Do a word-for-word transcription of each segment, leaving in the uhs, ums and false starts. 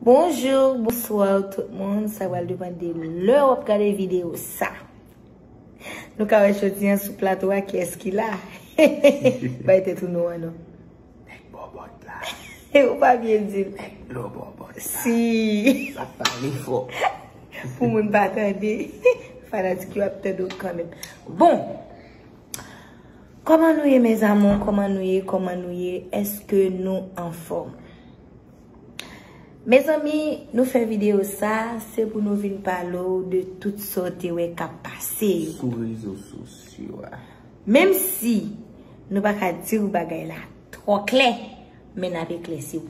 Bonjou, bonswa tout moun. Sa pral depann de lè w ap gade videyo sa. Nou ka wè jodi an sou plato a kiyès ki la. Bay tèt ou non an non. Nèg bòbòt la. Ou pa byen di l. Nèg bòbòt la. Si. L ap pale fò. Pou moun pa tande. Fanatik yo ap tande w kanmenm. Bon. Kòman nou ye, mes amours? Kòman nou ye? Kòman nou ye? Èske nou anfòm? Mezanmi, nou fè videyo sa, se pou nou vin pale w de tout sa w te wè k ap pase yo. Sou rezo sosyo a. Menm si nou pa ka di w bagay la twò klè, men n ap eklèsi w.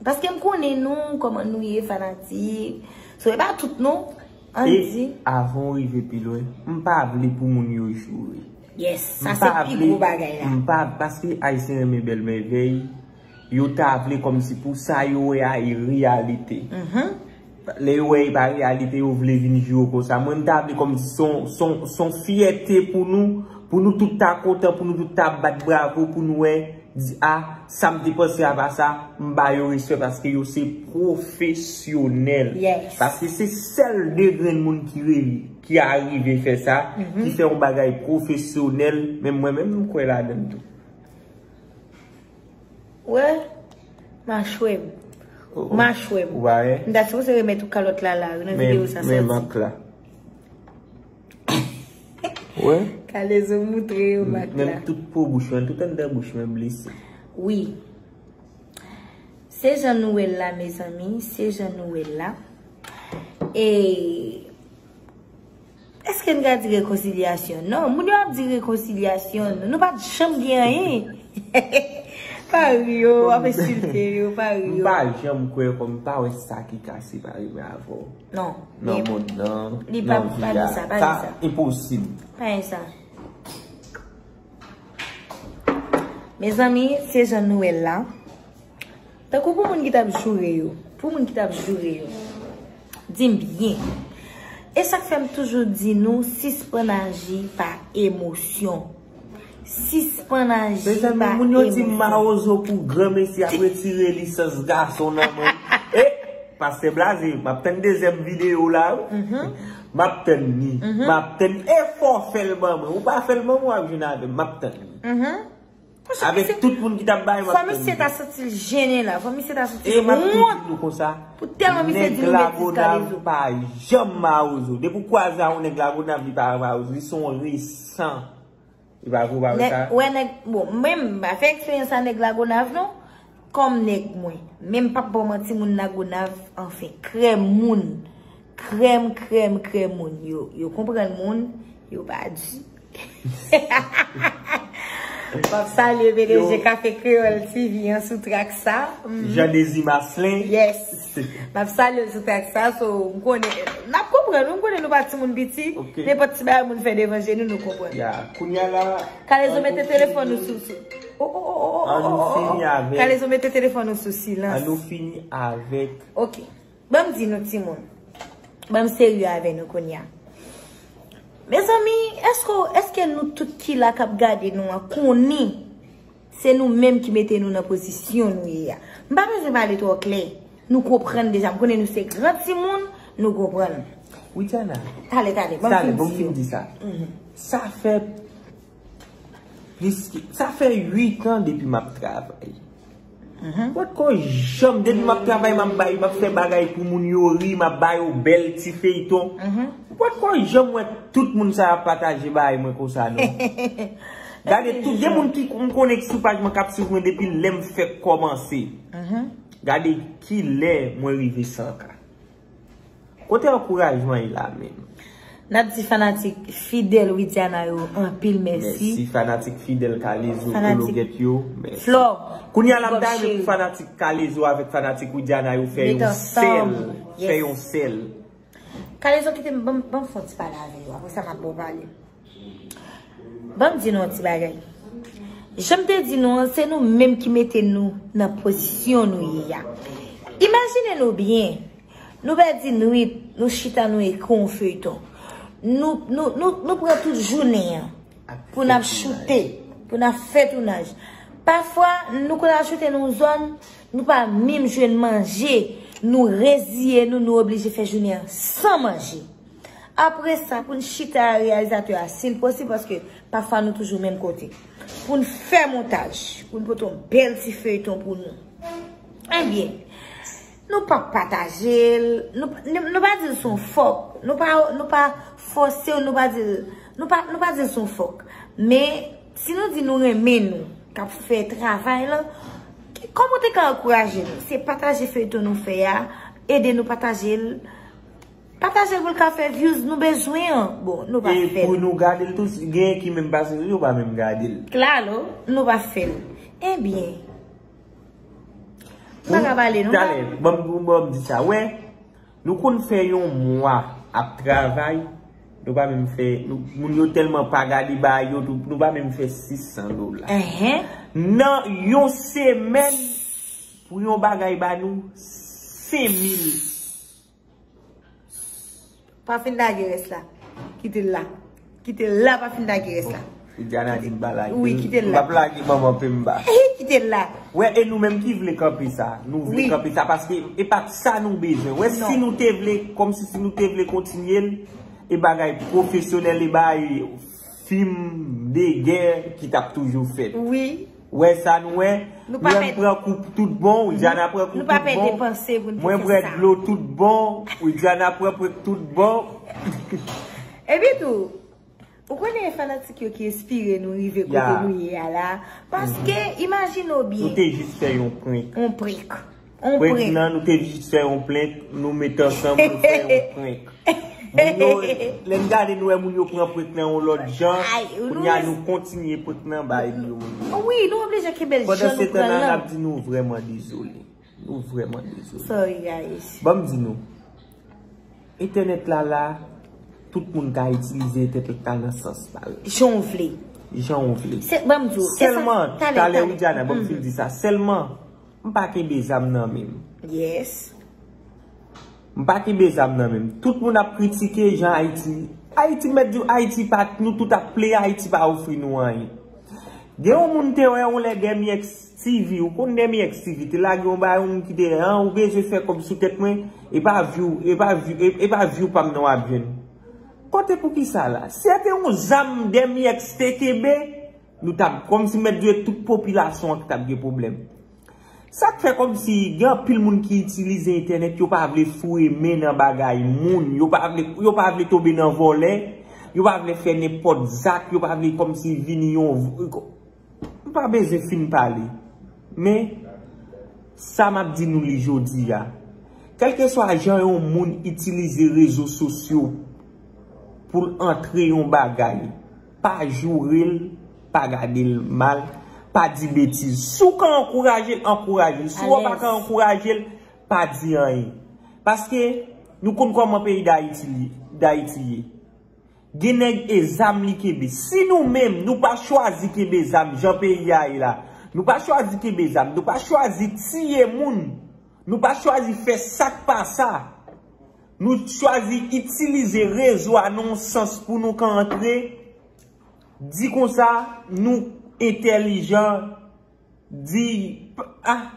Paske m konnen nou, kòman nou ye, fanatik. So, e pa tout non, ann di. E avan w rive pi lwen, m pa vle pou moun yo joure. Yes, sa se pi gwo bagay la. M pa, paske Ayisyen renmen bèl mèvèy, yo ta vle kòmsi pou sa yo wè a e reyalite. Lè yo wè e pa reyalite, yo vle vin joure konsa. Mwen, m ta vle kòmsi se yon, se yon, se yon fyète pou nou, pou nou tout ta kontan, pou nou tout ta bat bravo, pou nou wè, di, a, sa m te panse a pa sa, m ba yo respè paske yo se pwofesyonèl. Yes. Paske se sèl de grenn moun ki re-, ki arive fè sa, ki fè yon bagay pwofesyonèl, men mwen menm, m kwè ladan l tou. Wè, machwè m. Oh, oh. Machwè m. Ou pa wè? M ta sipoze remèt ou kalòt la la, nan videyo sa sòti. Men, men mak la. Wè? Kalezo moutre yo mak la. Menm tout po bouch mwen, tout anndan bouch mwen blese. Wi. Se jan nou wè l la, mezanmi, se jan nou wè l la. E èske n ka di rekonsilyasyon? Non, moun yo ap di rekonsilyasyon, nou pa t janm gen anyen. Pa ri yo, w ap ensilte yo, pa ri yo. M pa janm kwè kòm m pa wè sa ki ka separe mwen avè w. Non, nan mond nan, nan vi a. Sa enposib. Pa gen sa. Mezanmi, se jan nou wè l la. Tankou pou moun ki t ap joure yo, pou moun ki t ap joure yo, di m byen. E sa k fè m toujou di nou, sispann aji pa emosyon. Sispann aji pa emosyon. Mezanmi, moun yo di m mawozo pou granmesi ap retire lisans gason nan men l. E, pastè blaze, m ap tann dezyèm videyo la, wi. M ap tann li. M ap tann li. E fò w fè l ban mwen. Ou pa fè l ban mwen, w ap jwenn avè m. M ap tann li. Avèk tout moun ki t ap bay, m ap tann li. Fò misye ta santi l jennen la. Fò misye ta santi l wont. E m ap toujou di nou konsa. Pou tèlman misye di nou betiz Kalezo. Nèg Lagonav pa janm mawozo. Depi w kwaze a yon nèg Lagonav, li pa mawozo. Li se yon resan. Li pa vre, ou pa wè sa? Wè nèg, bon, mwen, m pa fè eksperyans a nèg Lagonav, non. Kòm nèg mwen. Men m p ap ba w manti, moun Lagonav, anfen, krèm moun. Krèm, krèm, krèm moun. Yo, yo konprann moun, yo pa di. M ap salye P D G Kafe Kreyòl T V an sou trak sa. Jean Désir Marcelin. Yes. M ap salye l sou trak sa, so, m konnen, n ap konprann, m konnen nou pa timoun piti. Ok. Nenpòt ti bagay moun fè devan je nou, nou konprann. Ya, kounye a la, Kalezo mete telefòn ou sou, sou. Oh, oh, oh, oh, oh, oh, oh. An nou fini avèk. Kalezo mete telefòn ou sou silans. An nou fini avèk. Ok. Ban m di nou, timoun. Ban m serye avè nou kounye a. Mezanmi, èske, èske nou tout ki la k ap gade nou an konnen se nou menm ki mete nou nan pozisyon nou ye a? M pa bezwen pale twò klè. Nou konprann deja. M konnen nou se gran timoun, nou konprann. Widiana. Talè, talè, ban m fin di yo. Talè, ban m fin di sa. Mhm. Sa fè plis ke, sa fè uit an depi m ap travay. Mhm. Potko janm, depi m ap travay, m ap bay, m ap fè bagay pou moun yo ri, m ap ba yo bèl ti feyton. Mhm. Potko janm wè tout moun sa ap pataje bagay mwen konsa, non. Gade, tout de moun ki m konnen ki sou paj mwen k ap swiv mwen depi lè m fèk kòmanse. Mhm. Gade kilè mwen rive san K. Kote ankourajman ye la menm? N ap di fanatik fidèl Widiana yo anpil mèsi. Mèsi fanatik fidèl Kalezo, Kologet yo, mèsi. Flò, kounye a la, m ta renmen pou fanatik Kalezo avèk fanatik Widiana yo fè yon sèl, fè yon sèl. Kalezo, kite m, ban m, ban m fè yon ti pale avè yo. Apre sa, m ap ba w pale. Ban m di nou yon ti bagay. Jan m te di nou an, se nou menm ki mete nou nan pozisyon nou ye a. Imajine nou byen, nou pèdi nwit, nou chita, nou ekri yon feyton. Nou, nou, nou, nou pran tout jounen an pou n ap choute, pou n ap fè tounaj. Pafwa, nou konn al choute nan yon zòn, nou pa menm jwenn manje. Nou reziye nou, nou oblije fè jounen an san manje. Apre sa, pou n chita a reyalizatè a, si l posib, paske pafwa nou toujou menm kote. Pou n fè montaj, pou n pote yon bèl ti feyton pou nou. Ebyen, nou pa pataje l, nou, nou, nou pa di l se yon fòk, nou pa, nou pa fòse w, nou pa di l, nou pa, nou pa di l se yon fòk. Men, si nou di nou renmen nou, k ap fè travay lan, kòman w te ka ankouraje nou? Se pataje feyton nou fè a, ede nou pataje l. Pataje l pou l ka fè views nou bezwen an. Bon, nou pa fè l. E pou nou gade l tou, si genyen ki menm pase nou, yo pa menm gade l. Klalo, nou pa fè l. Ebyen, m pa ka pale, nou pa. Talè, ban m, ban m di sa. Wè, nou konn fè yon mwa ap travay, nou pa menm fè, nou, moun yo tèlman pa gade bagay yo, tou, nou pa menm fè sis san dola. Nan yon semèn, pou yon bagay ba nou senk mil. Pa fin lage rès la. Kite l la. Kite l la, pa fin lage rès la. Widiana di m pa lage. Wi, kite l la. M p ap lage manman Pemba. Kite l la. Wè, e nou menm ki vle kanpe sa. Nou vle kanpe sa paske e pa t sa nou bezwen. Wè, si nou te vle, kòmsi si nou te vle kontinye l, e bagay pwofesyonèl, e bagay fim de gè ki t ap toujou fèt. Wi. Wè sa nou wè? Nou pa pèdi. Mwen pran kou tout bon, Widiana pran kou tout bon. Nou pa pèdi panse pou n te fè sa. Mwen bwè dlo tout bon, Widiana pran pran tout bon. Epi tou, ou konnen e fanatik yo ki enspire nou rive kote nou ye a la. Paske, imajine w byen. Nou te jis fè yon prank. Yon prank. Prank nan, nou te jis fè yon prank, nou met ansanm, nou fè yon prank. Moun yo, lè n gade nou wè moun yo pran prank nan yon lòt jan, kounye a nou kontinye prank nan bay yo moun yo. Wi, nou oblije kenbe l jan nou pran l lan. Pandan se tan la, n ap di nou vrèman dezole. Nou vrèman dezole. Sorry, guys. Ban m di nou, entènèt la la, tout moun ka itilize entènèt la nan sans pa yo. Jan w vle. Jan w vle. Se, ban m di w, e sa, sèlman, talè, talè, Widiana, ban m fin di sa. Sèlman, m pa kenbe zam nan men m. Yes. M pa kenbe zam nan men m. Tout moun ap kritike jan Ayiti. Ayiti, m mèt di w, Ayiti pa, nou tout ap pleye, Ayiti pa ofri nou anyen. Gen yon moun te wè yon lè Demi X T V, ou konn Demi X T V, te lage yon bagay, yon moun ki te, an, ou bezwen fè kòb sou tèt mwen, e pa view, e pa view, e, e pa view pa m non w ap jwenn. Kote poukisa la? Si se te yon zam Demi X te kenbe, nou t ap, kòmsi mèt di w tout popilasyon an ki t ap gen pwoblèm. Sa k fè kòmsi gen anpil moun ki itilize entènèt, yo pa vle foure men nan bagay moun, yo pa vle, yo pa vle tonbe nan vòlè, yo pa vle fè nenpòt zak, yo pa vle kòmsi vini yon, m pa bezwen fin pale. Men, sa m ap di nou li jodi a. Kèlkeswa jan yon moun itilize rezo sosyo pou l antre yon bagay, pa joure l, pa gade l mal, pa di betiz. Si w ka ankouraje l, ankouraje l. Si w pa ka ankouraje l, pa di anyen. Paske nou konn kòman peyi Dayiti li, Dayiti ye. Gen nèg e zam li kenbe. Si nou menm, nou pa chwazi kenbe zam jan peyi a ye la, nou pa chwazi kenbe zam, nou pa chwazi tiye moun, nou pa chwazi fè sa k pa sa, nou chwazi itilize rezo a nan yon sans pou nou ka antre, di konsa, nou entèlijan, di, ah,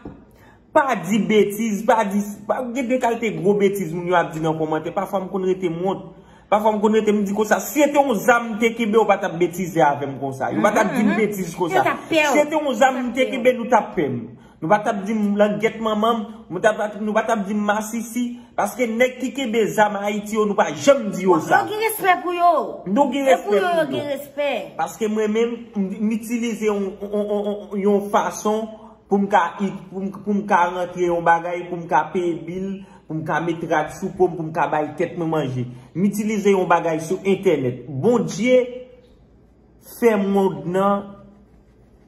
pa di betiz, pa di, pa, gen de kalite gwo betiz moun yo ap di nan kòmantè. Pafwa m konn rete m wont. Pafwa m konn rete m di konsa, si se te yon zam m te kenbe, yo pa t ap betize avè m konsa. Yo pa t ap di m betiz konsa. Si se te yon zam m te kenbe, nou t ap pè m. Nou pa t ap di m langèt manman m, nou t ap, nou pa t ap di m masisi. Paske nèg ki kenbe zam Ayiti yo, nou pa janm di yo sa. Yo gen respè pou yo. Nou gen respè pou yo. Paske mwen menm, m, m itilize yon, yon, yon, yon, yon fason pou m ka, pou m, pou m ka rantre yon bagay, pou m ka peye bil, pou m ka met rad sou po m, pou m ka bay tèt mwen manje. M itilize yon bagay sou entènèt. Bondye fè mond nan,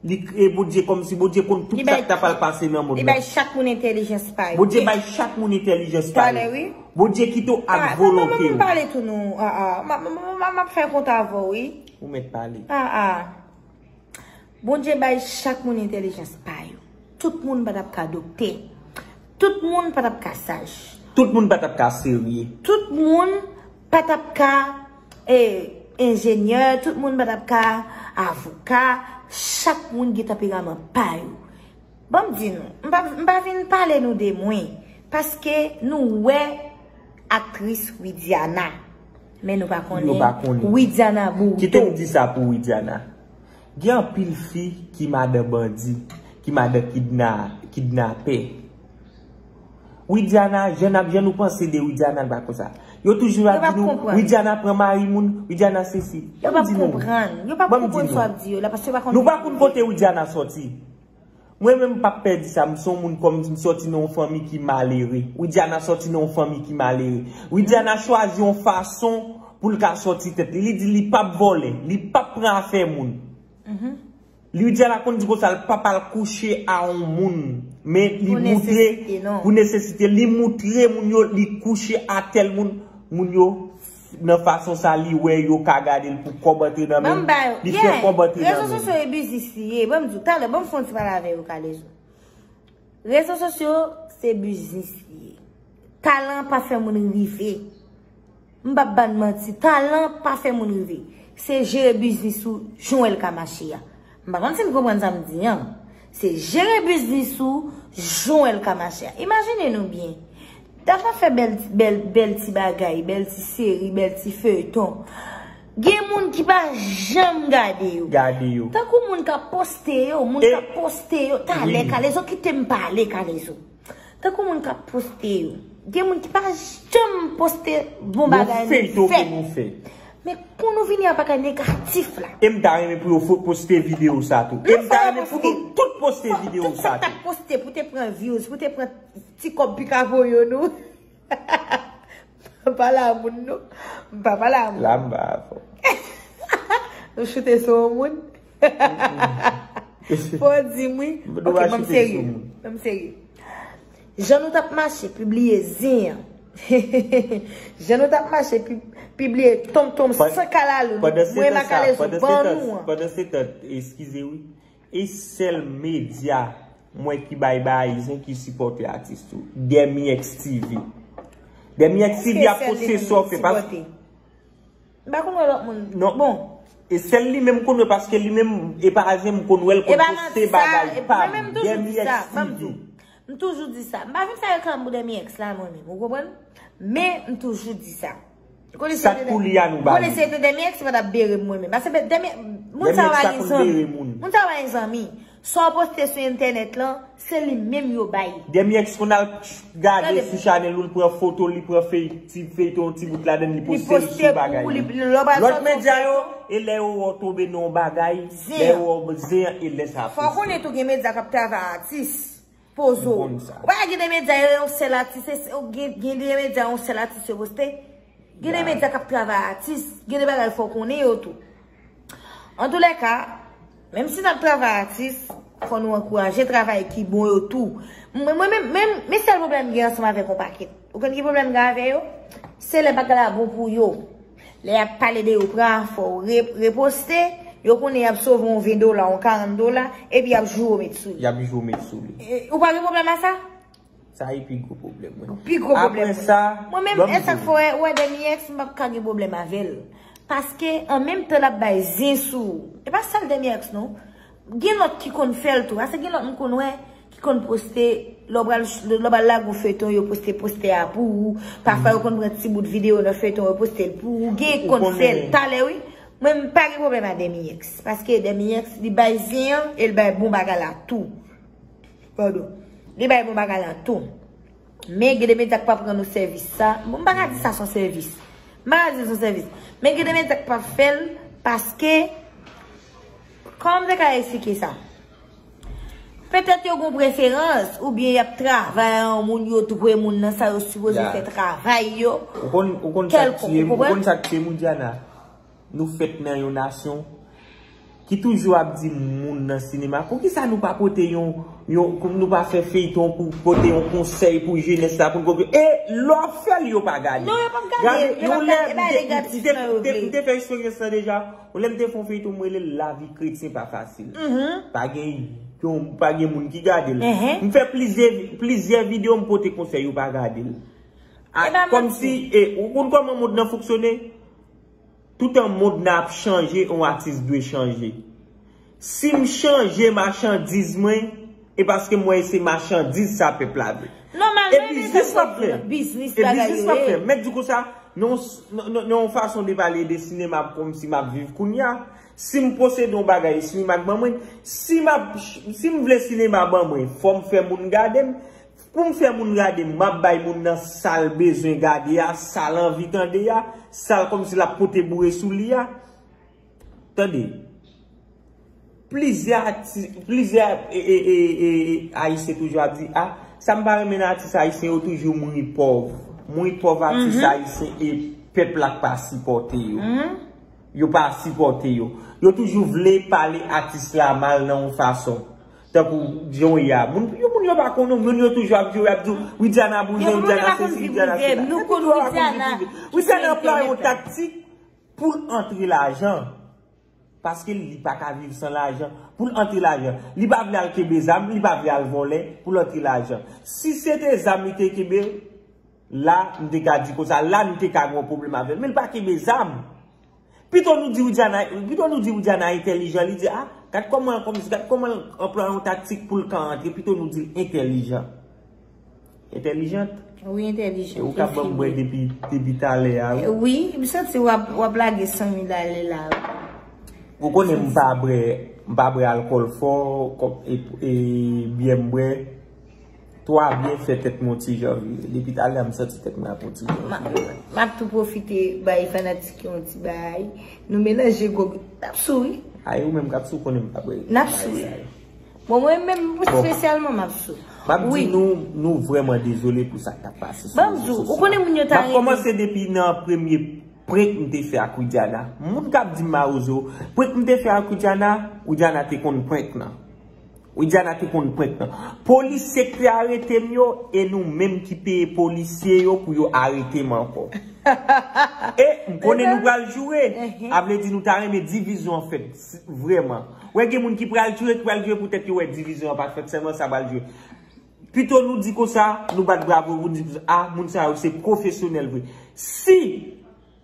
li kreye Bondye kòmsi Bondye konn tout sa k ta pral pase nan mond nan. Li bay chak moun entèlijans pa yo. Bondye bay chak moun entèlijans pa yo. Bondye kite w ak volonte w. Pale tou non. M ap fè kont avè w, wi. Ou mèt pale. Bondye bay chak moun entèlijans pa yo. Tout moun pa t ap ka doktè. Tout moun pa t ap ka saj. Tout moun pa t ap ka serye. Tout moun pa t ap ka, e, enjenyè, tout moun pa t ap ka avoka. Chak moun gen tanperaman pa yo. Ban m di nou, m pa, m pa vin pale nou de mwen. Paske nou wè aktris Widiana. Men nou pa konnen. Yo pa konnen. Widiana Burrito. Kite m di sa pou Widiana. Gen anpil fi ki madan bandi, ki madan kidna, kidnapè. Widiana, jan ap jan nou panse de Widiana, l pa konsa. Yo toujou ap di nou, Widiana pran mari moun, Widiana sesi. Yo p ap konprann. Yo p ap konprann sa w ap di yo la, paske yo pa konn. Nou pa konn kote Widiana sòti. Mwen menm m p ap pè di sa, m se yon moun kòm m sòti nan yon fanmi ki malere. Widiana sòti nan yon fanmi ki malere. Widiana chwazi yon fason pou l ka sòti tèt li. Li di li p ap vòlè, li p ap pran afè moun. Widiana konn di konsa l p ap al kouche a yon moun. Men li moutre pou nesesite. Li moutre moun yo li kouche a tèl moun. Moun yo nan fason sa li wè yo ka gade l pou kòb antre nan men l. Li fè kòb antre nan men l. Rezo sosyo e biznis li ye. Ban m di w, talè, ban m fè yon ti pale avè yo, Kalezo. Rezo sosyo se biznis li ye. Talan pa fè moun rive. M p ap ba n manti, talan pa fè moun rive. Se jere biznis ou jan w wè l ka mache a. M pa konn si n konprann sa m di an. Se jere biznis ou jan w wè l ka mache a. Imajine nou byen. Dap ap fè bèl, bèl, bèl ti bagay, bèl ti seri, bèl ti feyton. Gen moun ki pa janm gade yo. Gade yo. Tankou moun k ap poste yo, moun k ap poste yo. Talè, Kalezo, kite m pale, Kalezo. Tankou moun k ap poste yo. Gen moun ki pa janm poste bon bagay nou fè. Men pou nou vini ak bagay negatif la. E m ta renmen pou yo fo- poste videyo sa tou. E m ta renmen pou nou tout poste videyo sa tou. Tout sa k t ap poste pou te pran views, pou te pran ti kòb pika voye nou. M pa pale a moun non. M pa pale a moun. La m ba avè w. Nou choute sou yon moun. Fò w di m wi. Ok, ban m serye. Ban m serye. Jan nou t ap mache pibliye zen an. Jan nou t ap mache pi- pibliye tonmtonm san kalalou. Mwen Makalezo ban nou an. Pandan se tan, eskize wi. E sèl medya mwen ki bay bagay zen ki sipòte atis tou. Dèmi X T V. Dèmi X T V ap poste sa w fè paske M pa konn wè lòt moun. Non. Bon. E sèl li menm m konn wè paske li menm e pa zen m konn wè l konn poste bagay pa m. Dèmi X T V. M toujou di sa. M pa vin fè reklam pou Dèmi X la mwen menm. Ou konprann? Men m toujou di sa. Sa k pou li a nou ba li. Konnen se te Dèmi X ki pa t ap bere m mwen menm. Paske Dèmi moun sa yo pa gen zanmi. Moun sa yo pa gen zanmi. Sa w poste sou entènèt lan, se li menm yo bay. Dèmi X konn al gade sou chanèl ou, l pran foto, li pran fey, ti feyton, ti bout ladan l, li poste l sou bagay li. Lòt medya yo, e lè yo wè w tonbe nan yon bagay, lè yo wè w zen an, e lè sa poste. Fò w konnen tou gen medya k ap travay atis. Poze w. Ou pa gen de medya yo yon sèl atis, gen de medya yon sèl atis yo poste. Gen de medya k ap travay atis, gen de bagay fò w konnen yo tou. Antoulèka, menm si n ap travay atis, fò nou ankouraje travay ki bon yo tou. Mwen, mwen menm, menm, men sèl pwoblèm m gen ansanm avèk yon pakèt. Ou konn ki pwoblèm m gen avè yo? Se lè bagay la bon pou yo. Lè y ap pale de yo, pran afè w, re- reposte, yo konnen y ap sove yon ven dola, yon karant dola, epi y ap joure w met sou li. Y ap joure w met sou li. E, ou pa gen pwoblèm a sa? Sa e pi gwo pwoblèm mwen. Pi gwo pwoblèm mwen. Apre sa, mwen menm, e sa k fè w wè, wè Dèmi X, m p ap ka gen pwòblèm avè l. Paske, an menm tan l ap bay zen sou ou. E pa sèl Dèmi X, non. Gen lòt ki konn fè l tou. Paske gen lòt m konn wè ki konn poste, lè w pral, lè w pral lage yon feyton, yo poste postè a pou ou. Pafwa, yo konn pran ti bout videyo nan feyton, yo poste l pou ou. Gen ki konn fè l talè, wi. Mwen, m pa gen pwoblèm a Dèmi X. Paske Dèmi X, li bay zen an, e l bay bon bagay la tou. Padon. Li bay bon bagay la tou. Men gen de medya k p ap rann ou sèvis sa. Bon, m pa ka di sa se yon sèvis. M pa ka di se yon sèvis. Men gen de medya k p ap fè l paske, kòman m te ka eksplike sa? Petèt yo gen preferans, oubyen y ap travay a yon moun, yo twouve moun nan sa yo sipoze fè travay yo. Ou konn, ou konn sa k tiye m, ou konn sa k tiye m, Diana? Nou fèt nan yon nasyon ki toujou ap di moun nan sinema, poukisa nou pa pote yon, yon, nou pa fè feyton pou pote yon konsèy pou jenès la, pou n konprann? E lè w ap fè l, yo pa gade. Non, yo p ap gade. Gade, yo p ap gade, e pa negatif nan yo vle. M te fè eksperyans lan deja. Yon lè m te fè yon feyton, m rele l Lavi kretyen pa fasil. Pa gen yon, pa gen moun ki gade l. M fè plizyè, plizyè videyo, m pote konsèy, yo pa gade l. Kòmsi, e, ou konn kòman mond nan fonksyone? Toutan mond nan ap chanje, yon atis dwe chanje. Si m chanje machandiz mwen, E paske m wè se machandiz sa pèp la vle. Nòmal, e men biznis w ap fè. Biznis e bagay biznis w ap fè. Mèt di konsa, non, non, non, non, yon fason de pale de sinema kòmsi m ap viv kounye a. Si m posede yon bagay, sinema k ban mwen, si m ap, si m vle sinema ban mwen, fò m fè moun gade m. Pou m fè moun gade m, m ap bay moun nan sa l bezwen gade a, sa l anvi tande a, sa l kòmsi l ap pote boure sou li a. Tande. Plizyè ati-, plizyè, e, e, e, e, Ayisyen toujou ap di, a, sa m pa renmen nan atis ayisyen yo toujou mouri pòv. Mouri pòv atis ayisyen e pèp la k pa sipòte yo. Yo pa sipòte yo. Yo toujou vle pale atis la mal nan yon fason. Tankou John ya. Moun, yo, moun yo pa konnen, moun yo toujou ap jwe, ap di, Widiana bouzen, Widiana sesi, Widiana sela. Epi yo pa konn ki Widiana. Widiana anplwaye yon taktik pou l antre lajan. Paske li pa ka viv san lajan. Pou l antre lajan. Li pa vle al kenbe zam, li pa vle al vòlè pou l antre lajan. Si se te zam li te kenbe, la, m te ka di konsa, la, m te ka gen yon pwoblèm avè l. Men l pa kenbe zam. Pito nou di Widiana, pito nou di Widiana entèlijan, li di, a, gad kòman, kòman, gad kòman l anplwaye yon taktik pou l ka antre, pito nou di l entèlijan. Entèlijant. Wi, entèlijan. E ou ka ban m bwè depi, depi talè a, wi. Wi, m santi w ap, w ap lage san mil ale la. Ou konnen m pa bwè, m pa bwè alkòl fò, kòm, e, e, byè m bwè. Twa byen fè tèt mwen yon ti jan vire. Depi talè a m santi tèt mwen ap yon ti jan vire. M ap tou pwofite bay fanatik yo yon ti bay. Nou melanje gwo, n ap sou wi. Ay, ou menm k ap sou konnen m pa bwè. N ap sou wi. Bon, mwen menm espesyalman m ap sou. M ap di nou, nou vrèman dezole pou sa k t ap pase sou rezo sosyo. Ban m di w, ou konnen moun yo ta rete. M ap kòmanse depi nan premye prank m te fè ak Widiana. Moun k ap di m mawozo, prank m te fè ak Widiana, Widiana te konn prank nan. Widiana te konn prank nan. Polisye k te arete m yo, e nou menm ki peye polisye yo pou yo arete m ankò. E m konnen nou pral joure. A vle di nou ta renmen divizyon an fèt, vrèman. Wè gen moun ki pral joure, ki pral joure poutèt yo wè divizyon an pa t fèt, sèlman sa pral joure. Pito nou di konsa, nou bat bravo pou nou di, a, moun sa yo se pwofesyonèl vre. Si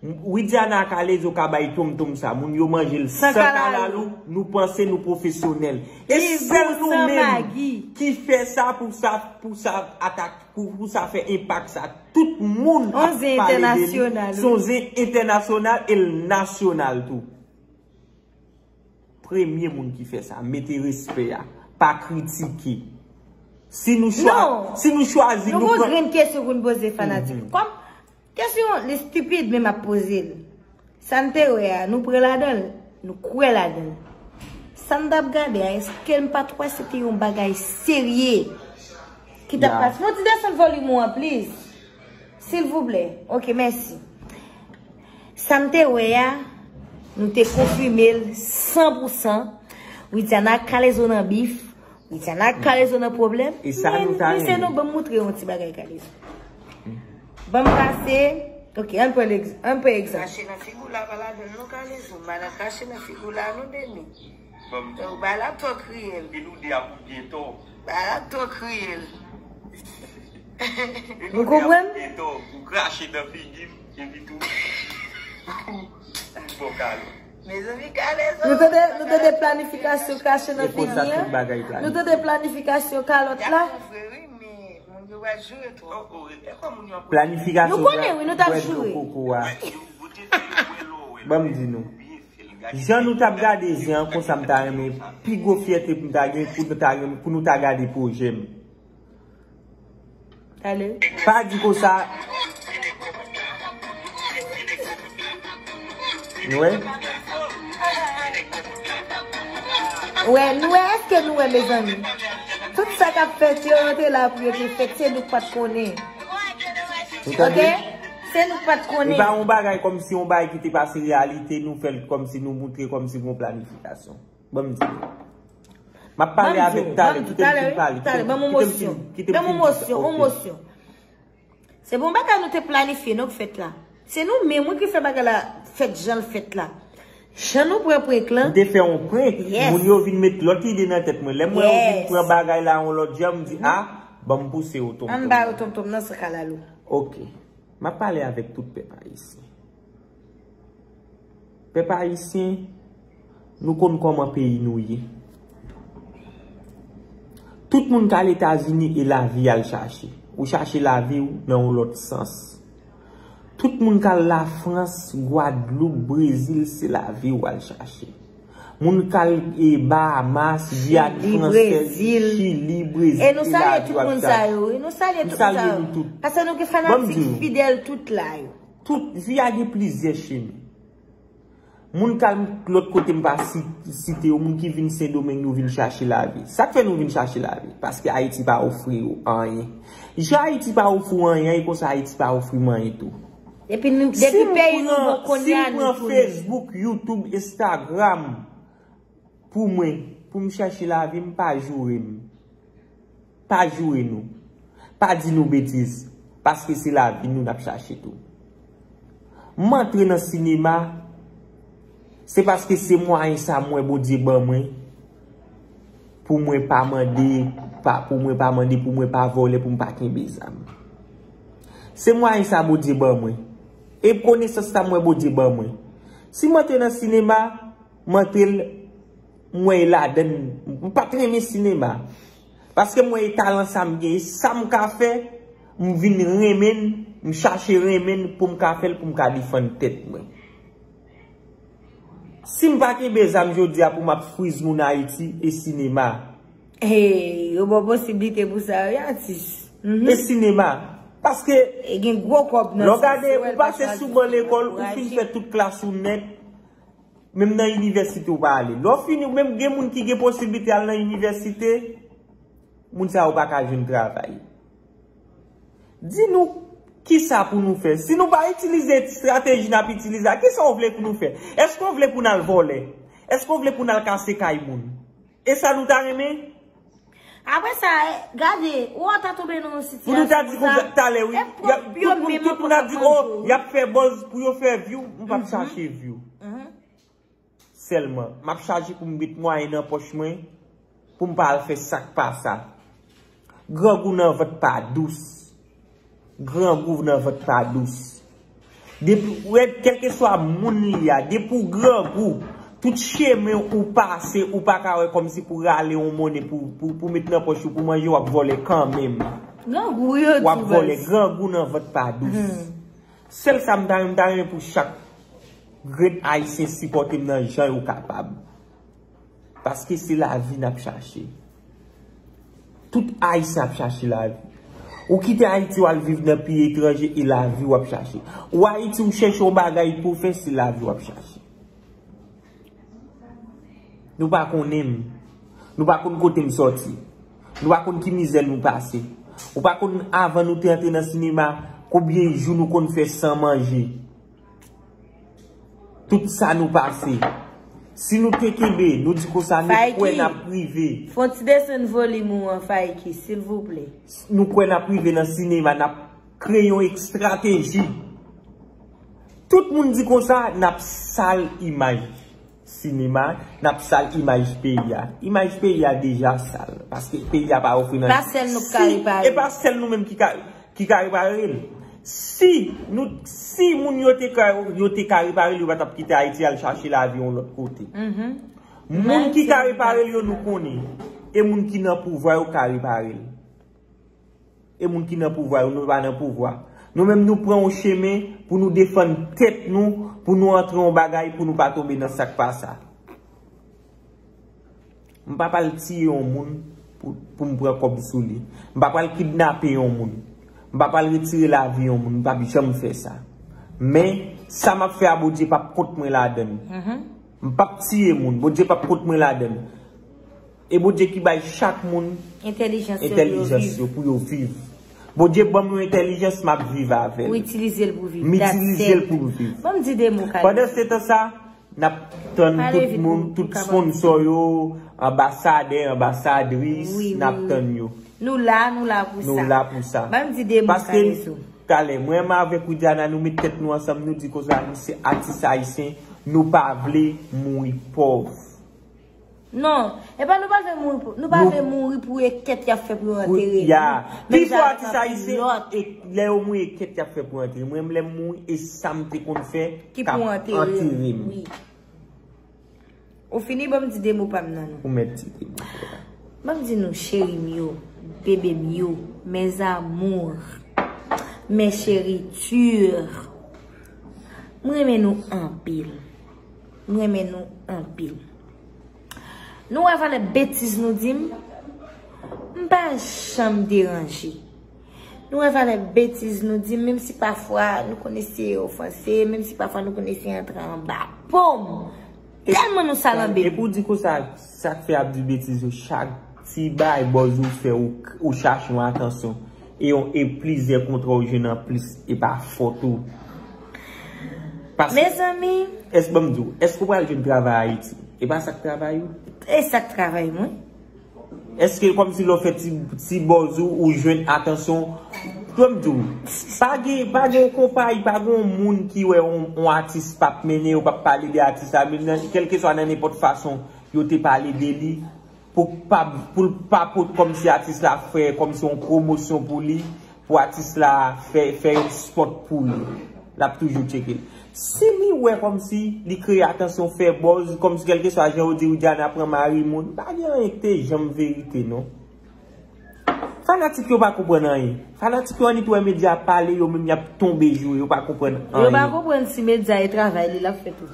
Widiana ak Kalezo ka bay tonmtonm sa, moun yo manje l san kalalou, nou panse nou pwofesyonèl. E sèl nou menm ki fè sa pou sa, pou sa atak, pou, pou sa fè enpak sa. Tout moun ap pale de li. Se yon zen entènasyonal e l nasyonal tou. Premye moun ki fè sa, mete respè a, pa kritike. Si nou chwa-, si nou chwazi, nou pran. Nou gon grenn kesyon pou n poze fanatik. Kòm kesyon li estipid, men m ap poze l. Sa n te wè a, nou pran ladan l, nou kwè ladan l. Sa n t ap gade a, èske n pa t wè se te yon bagay serye ki t ap pase? Fon ti desann volim ou an, please. Silvouplè. Ok, mèsi. Sa m te wè a, nou te konfime l san pou san. Widiana ak Kalezo nan bif. Widiana ak Kalezo nan pwoblèm. E sa nou ta renmen. Men, mesye, nou ban m moutre yon ti bagay Kalezo. Ban m pase. Ok, ann pran egz-, ann pran egzanp. Krache nan figi w la, pa ladan l non, Kalezo. Madan krache nan figi w la, non, Deni. Ou bay la twò kriyèl. Epi nou de ap byen tò. Bay la twò kriyèl. Nou konprann? Epi nou de ap byen tò. Ou krache nan figi m, epi tou. Ou bon kalon. Mezanmi, Kalezo. Nou tande, nou tande planifikasyon krache nan figi an. Nou tande planifikasyon kalòt la. Vre, wi, men moun yo va joure twò. Planifikasyon. Nou konnen, wi, nou t ap joure. Ban m di nou. Jan nou t ap gade zen an, konsa m ta renmen, pi gwo fyète pou m ta gen, pou nou ta gen, pou nou ta gade pwojè m. Pa di konsa. Nou wè? Wè, nou wè, èske nou wè, mezanmi? Tout sa k ap fèt yo, yo te la pou yo te fèt, se nou k pa t konnen. Nou tande? Ok? Se nou k pa t konnen. E pa yon bagay kòmsi yon bagay ki te pase reyalite, nou fè l kòmsi nou moutre kòmsi gon planifikasyon. Ban m di nou. M ap pale avèk talè, kite m fin pale, kite m fin, kite m fin di sa. Ok. Se bon bagay nou te planifye, non, k fèt la. Se nou menm, wi, ki fè bagay la fèt jan l fèt la. Jan nou pran prank lan. M te fè yon prank, moun yo vin met lòt ide nan tèt mwen. Lè m wè yo vin pran bagay la yon lòt jan, m di, a, ban m pouse yo tonmtonm. Ann ba yo tonmtonm nan san kalalou. Ok. M ap pale avèk tout pèp ayisyen. Pèp ayisyen, nou konn kòman peyi nou ye. Tout moun k al Etazini e lavi y al chache. Ou chache lavi w nan yon lòt sans. Tout moun k al Lafrans, Gwadloup, Brezil, se lavi w al chache. Moun k al e Bahamas, Giyàn Fransèz, Chili, Brezil, e lavi w ap chache. E nou salye tout moun sa yo, wi. Nou salye tout moun sa yo. Paske nou gen fanatik fidèl tout la yo. Tout, vi a gen plizyè chemen. Moun k al lòt kote m pa si- site yo, moun ki vin Sendomeng, nou vin chache lavi. Sa k fè nou vin chache lavi? Paske Ayiti pa ofri yo anyen. Jan Ayiti pa ofri w anyen, e konsa Ayiti pa ofri m anyen tou. Epi nou, depi peyi nou bon kounye a, nou tounen. Si m pran Facebook, YouTube, Instagram, pou mwen, pou m chache lavi m, pa joure m. Pa joure nou. Pa di nou betiz. Paske se lavi nou n ap chache tou. M antre nan sinema, se paske se mwayen sa m wè Bondye ban mwen, pou mwen pa mande, pa, pou mwen pa mande, pou mwen pa vòlè, pou m pa kenbe zam. Se mwayen sa Bondye ban mwen. E konesans sa m wè Bondye ban mwen. Si m antre nan sinema, m antre l, m wè e ladann, m pa t renmen sinema. Paske m wè e talan sa m gen, e sa m ka fè, m vin renmen l, m chache renmen l pou m ka fè l, pou m ka defann tèt mwen. Si m pa kenbe zam jodi a pou m ap friz moun Ayiti, e sinema. Hey, yo ba w posiblite pou sa, wi, atis. Mhm. E sinema. Paske, e gen gwo kòb nan sa, lè w gade, ou pase sou ban lekòl, ou fin fè tout klas ou nèt, menm nan inivèsite ou pa ale. Lè w fini, ou menm gen moun ki gen posiblite al nan inivèsite, moun sa yo pa ka jwenn travay. Di nou, kisa pou nou fè? Si nou pa itilize estrateji n ap itilize a, kisa w vle pou nou fè? Èske w vle pou n al vòlè? Èske w vle pou n al kase kay moun? E sa nou ta renmen? Apre sa, e, gade, ou ta tonbe nan yon sitiyasyon konsa. Pou nou ta di konsa talè, wi. E pwòp yo menm ankò k ap manje w. Y ap fè buzz pou yo fè view, m p ap chache view. Mhm. Sèlman, m ap chache pou m met mwayen nan pòch mwen, pou m pa al fè sa k pa sa. Grangou nan vant pa dous. Grangou nan vant pa dous. Depi, ou wè, kèlkeswa moun li a, depi w grangou, tout chemen ou pase, ou pa ka wè kòmsi pou rale yon monnen pou, pou, pou met nan pòch ou pou manje, w ap vòlè kanmenm. Grangou yo di baz. W ap vòlè, grangou nan vant pa dous. Hmm. Sèl sa m ta renmen, m ta renmen pou chak grenn Ayisyen sipòte m nan jan yo kapab. Paske se lavi n ap chache. Tout Ayisyen ap chache lavi. Ou kite Ayiti, w al viv nan peyi etranje, e lavi w ap chache. Ou Ayiti, ou chèche yon bagay pou w fè, se lavi w ap chache. Nou pa konnen m. Nou pa konn kote m sòti. Nou pa konn ki mizè nou pase. Ou pa konn, avan nou te antre nan sinema, konbyen jou nou konn fè san manje. Tout sa nou pase. Si nou te kenbe, nou di konsa, nou kwè n ap rive. Fè yon ti desann volim ou an, Faiki, silvouplè. Nou kwè n ap rive nan sinema, n ap kreye yon estrateji. Tout moun di konsa, n ap sal imaj sinema, n ap sal imaj peyi a. Imaj peyi a deja sal, paske peyi a pa ofri nan. Pa sèl nou k ka repare. E pa sèl nou menm ki ka, ki ka repare l. Si nou, si moun yo te ka, yo te ka repare l, yo pa t ap kite Ayiti al chache lavi yon lòt kote. Mhm. Moun ki ka repare l yo, nou konnen. E moun ki nan pouvwa yo ka repare l. E moun ki nan pouvwa yo, nou pa nan pouvwa. Nou menm nou pran yon chemen pou nou defann tèt nou, pou nou antre yon bagay, pou nou pa tonbe nan sa k pa sa. M pa pral tiye yon moun pou, pou m pran kòb sou li. M pa pral kidnape yon moun. M pa pral retire lavi yon moun. M p ap janm fè sa. Men, sa m ap fè a, Bondye p ap kont mwen ladan l. Mhm. M p ap tiye moun. Bondye p ap kont mwen ladan l. E Bondye ki bay chak moun entèlijans yo pou yo viv. Bondye ban m yon entèlijans, m ap viv avè l. Ou itilize l pou viv. M itilize l pou m viv. Ban m di de mo, Khaled. Pandan se tan sa, n ap tann tout moun, tout sponsò yo, anbasadè, anbasadris, n ap tann yo. Nou la, nou la pou sa. Nou la pou sa. Ban m di de mo, Kalezo. Paske, talè, mwen menm avèk Widiana, nou met tèt nou ansanm, nou di konsa, nou se atis ayisyen, nou pa vle mouri pòv. Non, e pa nou pa vle mouri pou, nou pa vle mouri pou e kèt y ap fè pou yo antere nou. Menm jan avèk anpil lòt. Pi fò atis ayisyen, e lè yo mouri, e kèt y ap fè pou antere. Mwen, lè m mouri, e sa m te konn fè k ap antere m. Wi. Ou fini, ban m di de mo pa m nan, non. Ou mèt di de mo pa w. Ban m di nou, cheri m yo, bebe m yo, mes amours, mes chéritures, m renmen nou anpil. M renmen nou anpil. Nou wè valè betiz nou di m? M pa janm deranje. Nou wè valè betiz nou di m, menm si pafwa nou konn eseye ofanse, menm si pafwa nou konn eseye antre anba po m. Tèlman nou salanbe. Epi w di konsa, sa k fè y ap di betiz yo chak ti bay bòz ou fè, ou, ou chache yon atansyon. E yon, e plizyè kontra ou jwenn anplis, e pa fòt ou. Paske, mezanmi, èske, ban m di w, èske w pral jwenn travay Ayiti? E pa sa k travay ou? E sa k travay mwen. Èske kòmsi lè w fè ti, ti bòz ou, ou jwenn atansyon? Fò m di w, pa gen, pa gen yon konpayi, pa gen yon moun ki wè yon, yon atis p ap mennen, yo p ap pale de atis la, menm nan, kèlkeswa nan nenpòt fason yo te pale de li, pou pa, pou l pa pot kòmsi atis la fè, kòmsi yon pwomosyon pou li, pou atis la fè, fè yon spot pou li. L ap toujou tcheke l. Si li wè kòmsi li kreye atansyon, fè bòz, kòmsi kèlkeswa jan yo di Widiana pran mari moun, pa gen anyen ki te janm verite, non. Fanatik yo pa konprann anyen. Fanatik yo annik wè medya pale, yo menm y ap tonbe joure, yo pa konprann anyen. Yo pa konprann si medya e travay li l ap fè tou.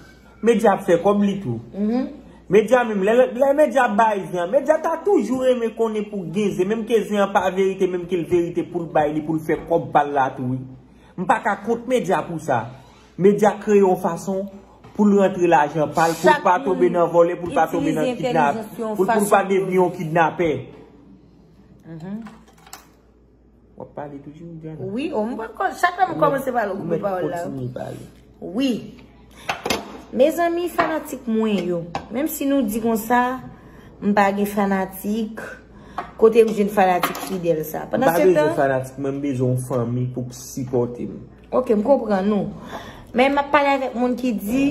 Medya ap fè kòb li tou. Mhm. Medya menm, lè, lè medya ap bay zen an, medya ta toujou renmen konnen pou gen zen, menm ke zen an pa verite, menm ke l verite pou l bay li, pou l fè kòb pa l la tou, wi. M pa ka kont medya pou sa. Medya kreye yon fason pou l rantre lajan pa l, pou l pa tonbe nan vòlè, pou l pa tonbe nan kidnap, pou l, pou l pa devni yon kidnapè. Mhm. W ap pale toujou, Diana? Wi, o, m pa konn, chak lè m kòmanse pale, ou koupe pawòl la. Kontinye pale. Wi. Mezanmi, fanatik mwen yo, menm si nou di konsa, m pa gen fanatik, kote m jwenn fanatik fidèl sa? M pa bezwen fanatik, mwen m bezwen yon fanmi pou k sipòte m. Ok, m konprann ou. Men m ap pale avèk moun ki di,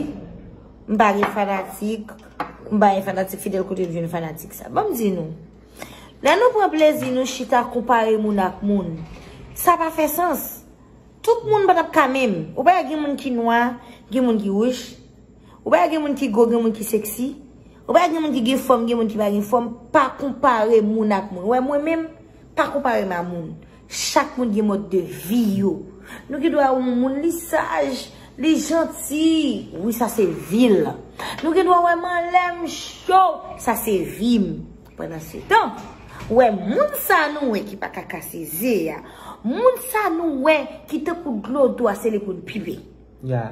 m pa gen fanatik, m pa gen fanatik fidèl, kote m jwenn fanatik sa? Ban m di nou. Lè nou pran plezi nou chita konpare moun ak moun, sa pa fè sans. Tout moun pa t ap ka menm. Ou pa wè gen moun ki nwa, gen moun ki wouj. Ou pa wè gen moun ki gwo, gen moun ki seksi. Ou pa wè gen moun ki gen fòm, gen moun ki pa gen fòm. Pa konpare moun ak moun. Ou wè mwen menm, pa konpare m a moun. Chak moun gen mòd de vi yo. Nou gen dwa wè yon moun li saj, li janti. Wi, sa se vi l. Nou gen dwa wè m anlè m cho. Sa se vi m. Pandan se tan, ou wè moun sa nou wè ki pa ka kase ze a, moun sa nou wè ki tankou dlo dou a, se li pou n pipe. Ya.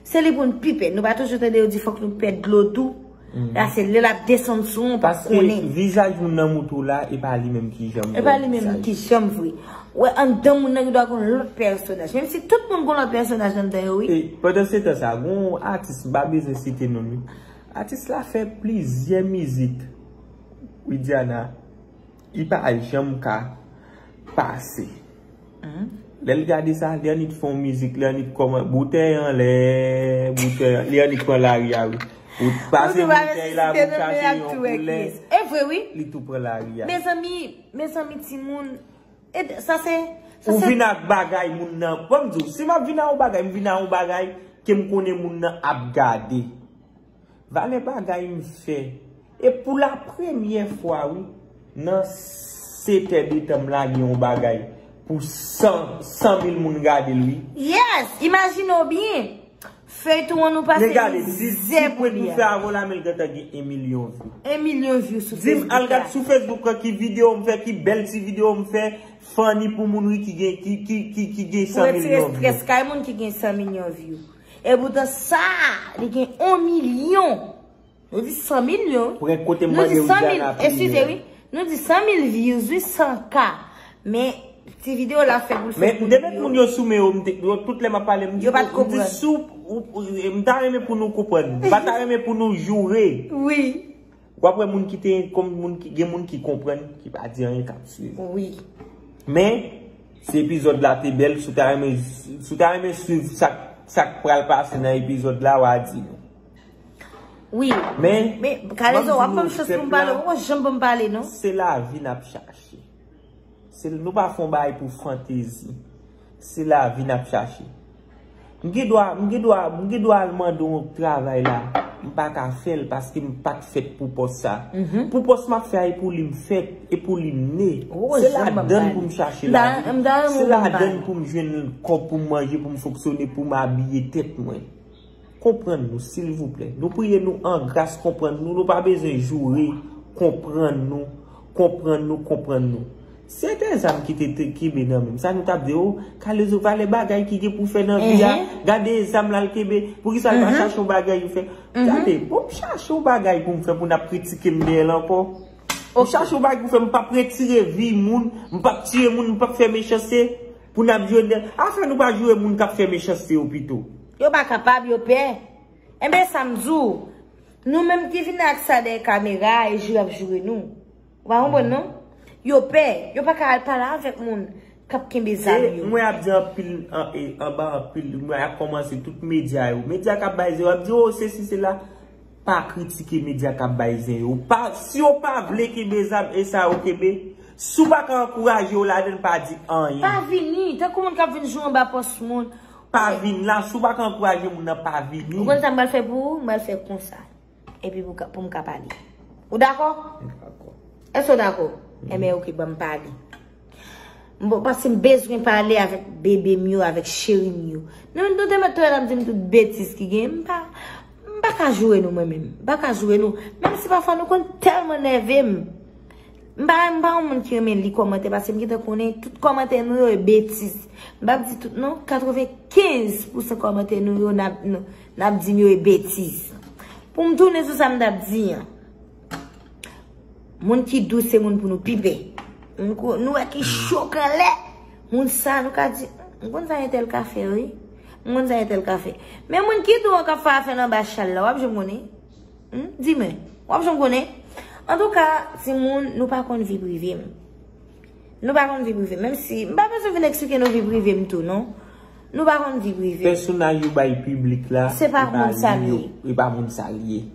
Se li pou n pipe. Nou pa toujou tande yo di fòk nou pèd dlo dou? Mhm. La se lè l ap desann sou ou, ou pa konnen. Paske vizaj moun nan moutou la, e pa li menm ki janm vre. E pa li menm ki janm vre. Ou wè anndan moun nan gen dwa gon lòt pèsonaj. Menm si tout moun gon lòt pèsonaj anndan yo, wi. E pandan se tan sa, gon atis, m pa bezwen site non l, wi. Atis la fè plizyè mizik, Widiana, li pa janm ka pase. Mhm. Lè l gade sa, li annik fè yon mizik, li annik kòman, boutèy anlè, boutèy, li annik pran lari a, wi. Ou pase boutèy la, pou chache yon koulè, e vre, wi. Li tou pran lari a. Mezanmi, mezanmi, timoun, e sa se, sa se. Ou vin ak bagay moun nan. Ban m di w, si m ap vin ak yon bagay, m vin ak yon bagay ke m konnen moun nan ap gade. Valè bagay m fè. E pou la premyè fwa, wi, nan sete de tan m lage yon bagay pou san, san mil moun gade l, wi. Yes! Imajine w byen. Feyton an nou pase mizè pou li a. Men gade, si, si pwent nou fè avè w la, men l gentan gen yon milyon view. Yon milyon view sou Facebook la. Di m, al gad sou Facebook lan ki videyo m fè, ki bèl ti videyo m fè, funny pou moun, wi, ki gen, ki, ki, ki, ki gen san milyon view. Pou retire strès kay moun ki gen san milyon view. E poutan sa, li gen yon milyon. Nou di san milyon. Pran kote m mande Widiana ap rive. Eskize, wi. Nou di san mil views, wi, san K. Men, ti videyo la fè pou l fè pou li yo. Men depi moun yo sou men yo, m te, yo, tout lè m ap pale, m di, yo pa t konprann. M di sou, ou, ou, m ta renmen pou nou konprann. M pa ta renmen pou nou joure. Wi. W ap wè moun ki te, kòm moun ki, gen moun ki konprann, ki pa di anyen, k ap swiv. Wi. Men, si epizòd la te bèl, si w ta renmen, si w ta renmen swiv sa, sa k pral pase nan epizòd la, w a di nou. Wi. Men, men, Kalezo, w ap ban m chans pou m pale, ou pa janm ban m pale, non? Se lavi n ap chache. Se, nou pa fè yon bagay pou fantezi. Se lavi n ap chache. M gen dwa, m gen dwa, m gen dwa al mande yon travay la. M pa ka fè l paske m pa t fèt pou pòs sa. Pou pòs m ap fè a, e pou li m fèt, e pou li m ne. Se ladan l pou m chache lavi. Se ladan l pou m jwenn kòb pou m manje, pou m fonksyone, pou m abiye tèt mwen. Konprann nou, silvouplè. Nou priye nou an gras, konprann nou. Nou pa bezwen joure, konprann nou, konprann nou, konprann nou. Si se te zam ki te, te kenbe nan men m, sa nou t ap di, o, Kalezo, valè bagay ki gen pou fè nan vi a, gade zam l al kenbe, poukisa l pa chache yon bagay pou fè? Gade, bon, m chache yon bagay pou m fè, pou n ap kritike m dèyè l ankò. M chache yon bagay pou fè, m p ap retire vi moun, m p ap tiye moun, m p ap fè mechanste, pou n ap jwenn dèyè. Afè nou pa joure moun k ap fè mechanste yo pito. Yo pa kapab, yo pè. Enben, sa m di w, nou menm ki vin ak sa dèyè kamera a, e joure y ap joure nou. Ou pa konprann, non? Yo pè, yo pa ka al pale avèk moun k ap kenbe zam yo. Mwen ap di anpil, an, e, anba anpil, mwen ap kòmanse tout medya yo. Medya k ap bay zero, ap di, o, sesi, sela. Pa kritike medya k ap bay zen yo. Pa, si yo pa vle kenbe zam, e sa yo kenbe. Si w pa ka ankouraje yo ladan l, pa di anyen. Pa vini, tankou moun k ap vin jwe anba pòs moun. Pa vin la, si w pa ka ankouraje moun nan, pa vini. Ou konn sa m pral fè pou ou? M pral fè konsa. Epi pou ka, pou m ka pale. Ou dakò? M dakò. Èske w dakò? Enben, oke, ban m pale. M bon, paske m bezwen pale avèk bebe m yo, avèk cheri m yo. Nou, nou te mèt tou wè n ap di m tout betiz ki gen. M pa, m pa ka joure nou, mwen menm. M pa ka joure nou. Menm si pafwa nou konn tèlman nève m. M pa, m pa yon moun ki renmen li kòmantè, paske m gentan konnen tout kòmantè nou yo e betiz. M p ap di tout non, katrevenkenz pousan kòmantè nou yo n ap, n, n ap di m yo e betiz. Pou m tounen sou sa m t ap di an. Moun ki dous se moun pou nou pi pè. Moun ko-, nou wè ki cho kanlè. Moun sa nou ka di, m konn sa entèl ka fè, wi. M konn sa entèl ka fè. Men moun ki dou an k ap fè afè l anba chal la, w ap janm konnen. Hmm? Di mwen, w ap janm konnen? Antouka, timoun, nou pa konn vi prive m. Nou pa konn vi prive m. Menm si, m pa bezwen vin eksplike nou vi prive m tou, non. Nou pa konn vi prive m. Pèsonaj yo bay piblik la, se pa moun sa l ye. E pa moun sa l ye.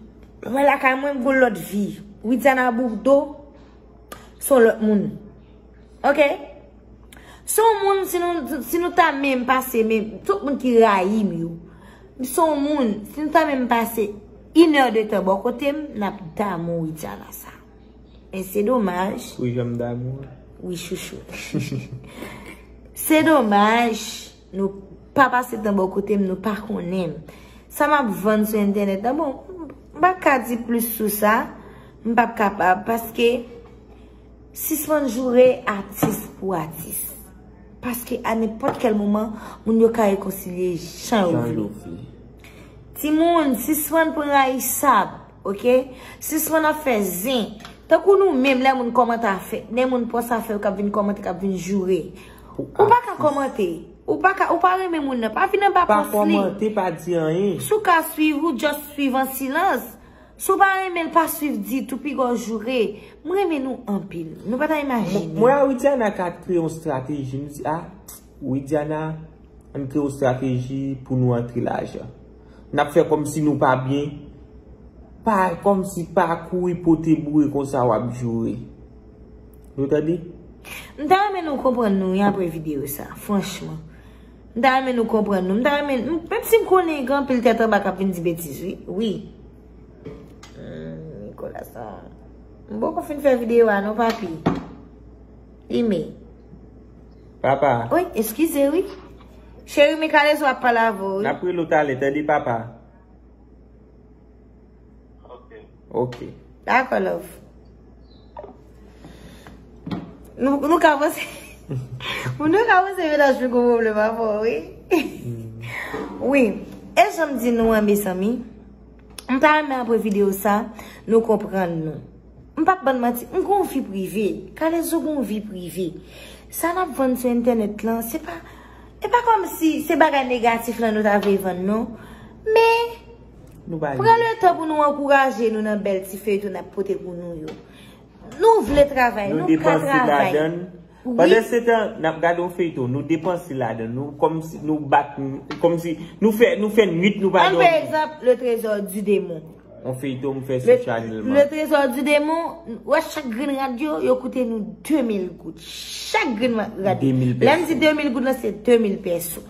Mwen lakay mwen, m gon lòt vi. Widiana Bourdeau, se yon lòt moun. Oke? Se yon moun, si nou, si nou ta menm pase, menm, tout moun ki rayi m yo. Se yon moun, si nou ta menm pase inè de tan bò kote m, n ap damou Widiana sa. Men se domaj. Wi, jan m damou. Wi, chouchou. Se domaj, nou pa pase tan bò kote m, nou pa konnen m. Sa m ap vann sou entènèt la, bon, m pa ka di plis sou sa, m p ap kapab, paske sispann joure atis pou atis. Paske a nenpòt kèl moman, moun yo ka rekonsilye jan yo vle. Timoun, sispann pran rayisab, oke? Sispann ap fè zen. Tankou nou menm, lè moun kòmante afè, lè moun pòs afè yo k ap vin kòmante, k ap vin joure. Ou pa ka kòmante. Ou pa ka, ou pa renmen moun nan, pa vin anba pòs li. Pa kòmante, pa di anyen. Si w ka swiv, ou just swiv an silans. Si w pa renmen l, pa swiv ditou, piga w joure. M renmen nou anpil. Nou pa ta imajine. Mwen a Widiana ka kreye yon estrateji. Nou di, a, Widiana, ann kreye yon estrateji pou nou antre lajan. N ap fè kòmsi nou pa byen. Pa, kòmsi pa kouri pote boure konsa w ap joure. Nou tande? M ta renmen nou konprann nou wi apre videyo sa, franchman. M ta renmen nou konprann nou. M ta renmen, m, menm si m konnen gen anpil tèt anba k ap vin di betiz, wi. Wi. Hmm, Nicolas, non. M poko fin fè videyo a, non, papi. Ime. Papa. Wi, eskize, wi. Cheri, men Kalezo ap pale avè w, wi. N ap rele w talè, tande, papa. Ok. Dakò, love. Nou, nou ka panse, nou ka panse mennaj mwen gon pwoblèm avè w, wi. Wi. E jan m di nou an, mezanmi, m ta renmen apre videyo sa, nou konprann nou. M p ap bann manti, m gon vi prive. Kalezo gon vi prive. Sa n ap vann sou entènèt lan, se pa, e pa kòmsi se bagay negatif lan nou ta vle vann, non. Men, pran letan pou nou ankouraje nou nan bèl ti feyton n ap pote pou nou yo. Nou vle travay, nou ka travay. Wi. Pandan se tan, n ap gade yon feyton, nou depanse ladan, nou kòmsi, nou bat, kòmsi, nou fè, nou fè nwit, nou pa dòmi. Ann pran egzanp, Le Trésor du Démon. Yon feyton m fè sou Channel Man. Le Trésor du Démon, wè chak grenn rad yo, yo koute nou de mil goud. Chak grenn rad. De mil pèso. Lè m di de mil goud lan, se de mil pèso.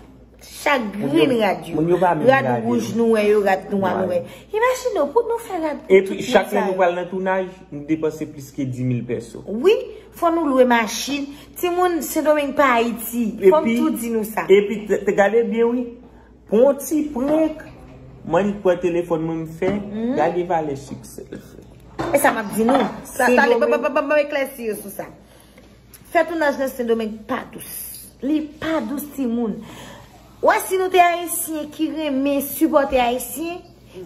Chak grenn rad yo. Moun yo pa menm rad wouj nou wè yo, rad nwa nou wè. Imajine w, pou nou fè rad pou tout moun sa yo. Epi chak lè nou pral nan tounaj, nou depanse plis ke di mil pèso. Wi, fò nou lwe machin. Timoun, Sendomeng pa Ayiti. Fò m tou di nou sa. Epi, epi, te, te gade byen, wi. Pou yon ti prank, m annik pran telefòn mwen, m fè, gade valè siksè l fè. E sa m ap di nou. Sa, talè, ban, ban, ban, ban m eklèsi yo sou sa. Fè tounaj nan Sendomeng pa dous. Li pa dous, timoun. Ou wè, si nou te Ayisyen ki renmen sipòte Ayisyen,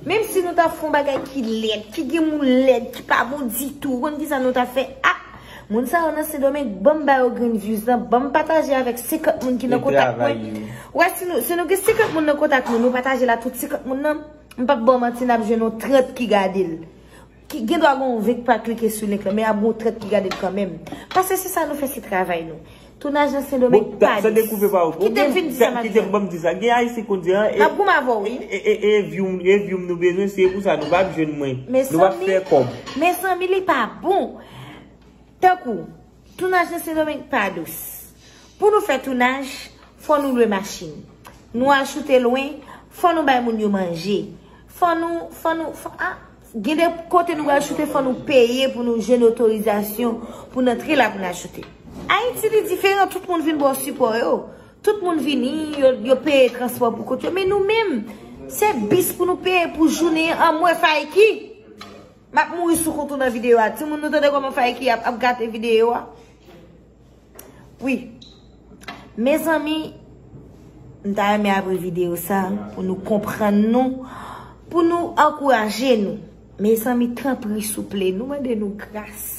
menm si nou ta fè yon bagay ki lèd, ki gen moun lèd, ki pa bon ditou, ou konn kisa nou ta fè? Ah! Moun sa yo nan Sendomeng, ban m ba yo grenn views lan, ban m pataje avèk senkant moun ki nan kontak mwen. Ou wè, si nou, si nou gen senkant moun nan kontak nou, nou pataje l a tout senkant moun nan, m p ap ba w manti, n ap jwenn yon trant ki gade l. Ki gen dwa gen yon ven k pa klike sou link lan, men ap gen yon trant ki gade l kanmenm. Paske se sa nou fè, se travay nou. Tounaj nan Sendomeng pa dous. Kite m fin di sa m ap di an. Ban m di sa. Gen Ayisyen konn di an, e, m ap goumen avè w, wi. E, e, e, e view, e view m nou bezwen, se pou sa nou p ap jwenn mwen. Nou p ap fè kòb. Mezanmi, li pa bon. Tankou, tounaj nan Sendomeng pa dous. Pou nou fè tounaj, fò nou lwe machin. Nou al choute lwen, fò nou bay moun yo manje. Fò nou, fò nou, fò, ah, gen de kote nou pral choute, fò nou peye pou nou jwenn otorizasyon pou n antre la pou n al choute. Ayiti, li diferan, tout moun vin ba w sipò yo. Tout moun vini, yo, yo peye transpò pou kont yo. Men nou menm, se bis pou nou peye pou jounen an, m wè Faiki. M ap mouri sou kont ou nan videyo a. Timoun, nou tande kòman Faiki ap, ap gate videyo a? Wi. Mezanmi, m ta renmen apre videyo sa, pou nou konprann nou, pou nou ankouraje nou. Mezanmi, tanpri, souple, nou mande nou gras.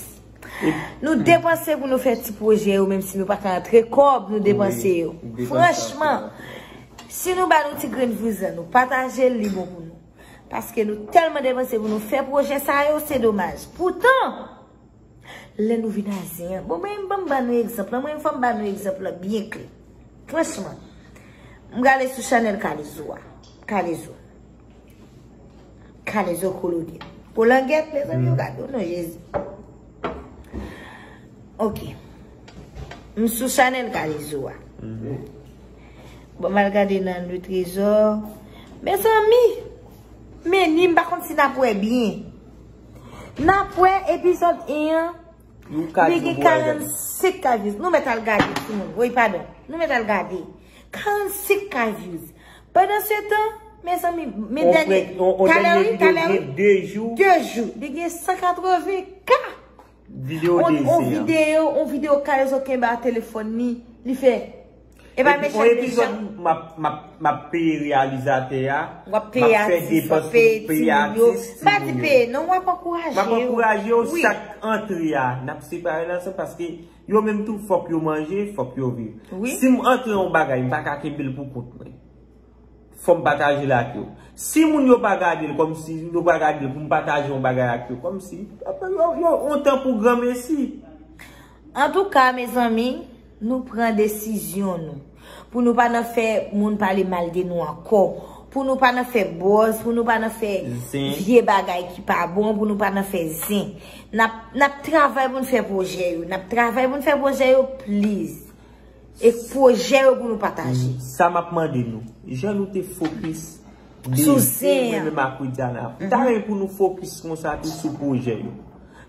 Nou depanse pou nou fè ti pwojè yo, menm si nou pa ka antre kòb, nou depanse yo. Franchman, si nou ba nou ti grenn vizyon, nou pataje l, li bon pou nou. Paske nou tèlman depanse pou nou fè pwojè sa yo, se domaj. Poutan, lè nou vin a zen an, bon, mwen, ban m ba nou egzanp lan. Mwen, fò m ba nou egzanp lan byen klè. Franchman, m gade sou chanèl Kalezo a. Kalezo. Kalezo Kolonye. Kolangèt, mezanmi, yo gade w non, Jezi. Ok. M sou chanèl Kalezo a. Bon, m al gade nan Le Trésor. Mezanmi, men ni m pa konn si n ap wè byen. N ap wè epizòd en an. Li gen karannsenk K views. Nou mèt al gade, timoun. Wi, padon. Nou mèt al gade. Karannsenk K views. Pandan se tan, mezanmi, men dènye, talè wi, talè wi, de jou, li gen san katreven K. Videyo on, on videyo, on videyo Kalezo kenbe a telefòn li, li fè. E pa mechan, mechan. M ap, m ap, m ap peye reyalizatè a, w ap peye atis, w ap peye timoun yo. M pa di peye non, w ap ankouraje yo. M ap ankouraje yo, wi. Chak antre a, n ap separe l ansanm paske yo menm tou fòk yo manje, fòk yo viv. Wi. Si m antre yon bagay, m pa ka kenbe l pou kont mwen. Fò m pataje l ak yo. Si moun yo pa gade l kòmsi, yo pa gade l pou m pataje yon bagay ak yo, kòmsi, yo, yo, yon tan pou granmesi. Antouka, mezanmi, nou pran desizyon nou. Pou nou pa nan fè moun pale mal de nou ankò. Pou nou pa nan fè buzz, pou nou pa nan fè vye bagay ki pa bon, pou nou pa nan fè zen. N ap, n ap travay pou n fè pwojè yo. N ap travay pou n fè pwojè yo, please. E pwojè yo pou nou pataje. Sa m ap mande nou, jan nou te fokis sou zen an, mwen menm ak Widiana, m ta renmen pou nou fokis konsa tou sou pwojè yo.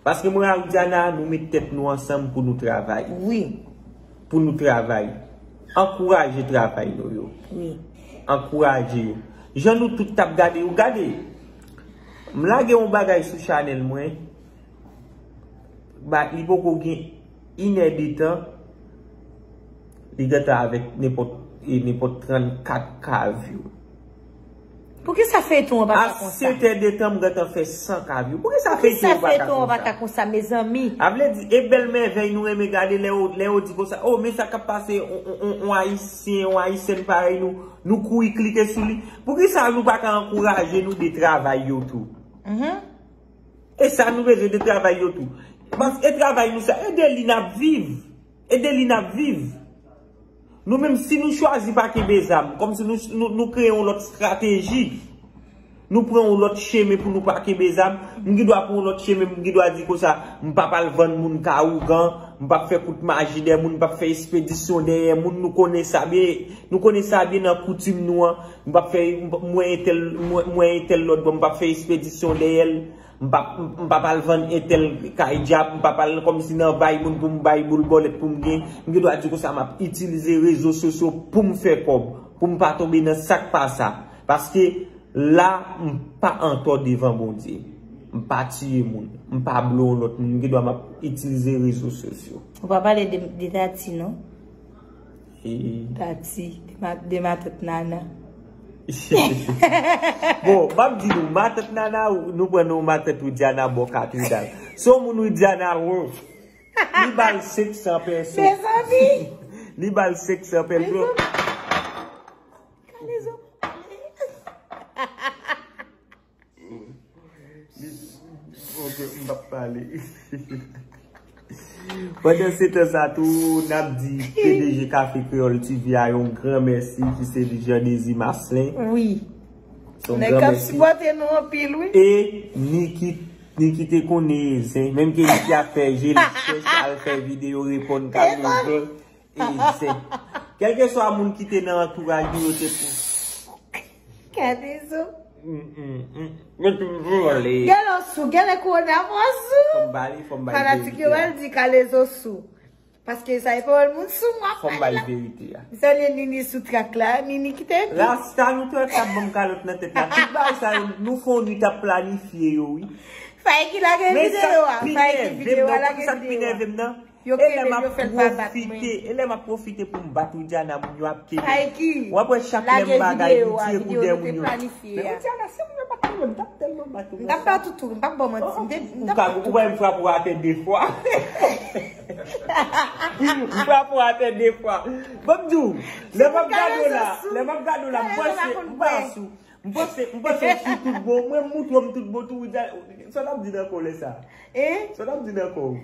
Paske mwen ak Widiana, nou met tèt nou ansanm pou nou travay. Wi. Pou nou travay. Ankouraje travay nou yo. Wi. Ankouraje yo. Jan nou tout t ap gade yo, gade. M lage yon bagay sou chanèl mwen. Ba, li poko gen inè de tan, li gentan avèk nenpòt, e, nenpòt trannkat K view. Poukisa feyton an pa ka konsa? A sèt è de tan, m gentan fè san K view. Poukisa feyton an pa ka konsa, mezanmi? A vle di, e bèl mèvèy nou renmen gade lè yo, lè yo di konsa, "Oh, men sa k ap pase, on, on, on, on Ayisyen, on Ayisyèn parèy nou, nou kouri klike sou li." Poukisa nou pa ka ankouraje nou de travay yo tou? E sa nou bezwen de travay yo tou. Paske e travay nou sa, e de li n ap viv. E de li n ap viv. Nou menm, si nou chwazi pa kenbe zam, kòmsi nou, nou, nou kreye yon lòt estrateji. Nou pran yon lòt chemen pou nou pa kenbe zam. M gen dwa pran yon lòt chemen, m gen dwa di konsa, m p ap al vann moun ka ougan, m p ap fè kout maji dèyè moun, m p ap fè espedisyon dèyè moun. Nou konnen sa byen, nou konnen sa byen nan koutim nou an. M p ap fè, m p- m wè entèl, m wè, m wè entèl lòt bò, m p ap fè espedisyon dèyè l. M p ap, m p ap al vann entèl kay dyab, m p ap al kòmsi nan bay moun pou m bay boul bòlèt pou m gen. M gen dwa di konsa, m ap itilize rezo sosyo pou m fè kòb, pou m pa tonbe nan sa k pa sa. Paske la, m pa antò devan Bondye. M pa tiye moun. M pa blo yon lòt moun. M gen dwa m ap itilize rezo sosyo. Ou pa pale de, de Tati, non? E Tati, de ma, de matant Nana. Bon, m ap di nou, matant Nana, nou pran non matant Widiana bò katedral. Se yon moun Widiana love. Li ba l senk san pèso. Mezanmi! Li ba l senk san pèso. Mezanmi! Kalezo. Li, ok, m p ap pale. Pandan se tan sa tou, n ap di P D G Café Créole T V a yon gran mèsi, ki se li Jean Désir Marcelin. Wi. Se yon gran mèsi. Nèg k ap sipòte nou anpil, wi. E Niki, Niki te konnen zen, menm ke Niki ap fè je l chèch, al fè videyo reponn Kalezo. E zen. Kèlkeswa moun ki te nan antouraj nou, yo te pou. Kalezo. Mm, mm, mm. Yo toujou vòlè. Gèlè sou, gèlè kowona mwen sou. Fò m bale, fò m bay verite a. Fanatik yo al di Kalezo sou. Paske sa e pawòl moun sou mwen ap pale la. Fò m bay verite a. M salye Nini sou trak la. Nini kite epi. Rasta nou trè t ap ban m kalòt nan tèt la. Tout bagay sa yo, nou fè yon nwit ap planifye yo, wi. Faye ki lage videyo a. Faye ki videyo a, lage videyo a. Yo kenbe l, yo fè l pa bat mwen. E lè m ap pwofite pou m bat Widiana, moun yo ap kenbe. Faye ki lage videyo a, videyo nou te planifye a. Men Widiana, se moun yo bat mwen, m t ap tèlman bat ou. M t ap bat ou tou, m p ap ba w manti. M te, m t ap bat ou. Ou wè m frape w atè de fwa. M frape w atè de fwa. Ban m di w, lè m ap gade w la, lè m ap gade w la, m panse, m panse, m panse, m panse w sou tout bon. Mwen m montre w m tout bon tou, Widiana. Sa w t ap di nan kò w lè sa? Sa w t ap di nan kò w?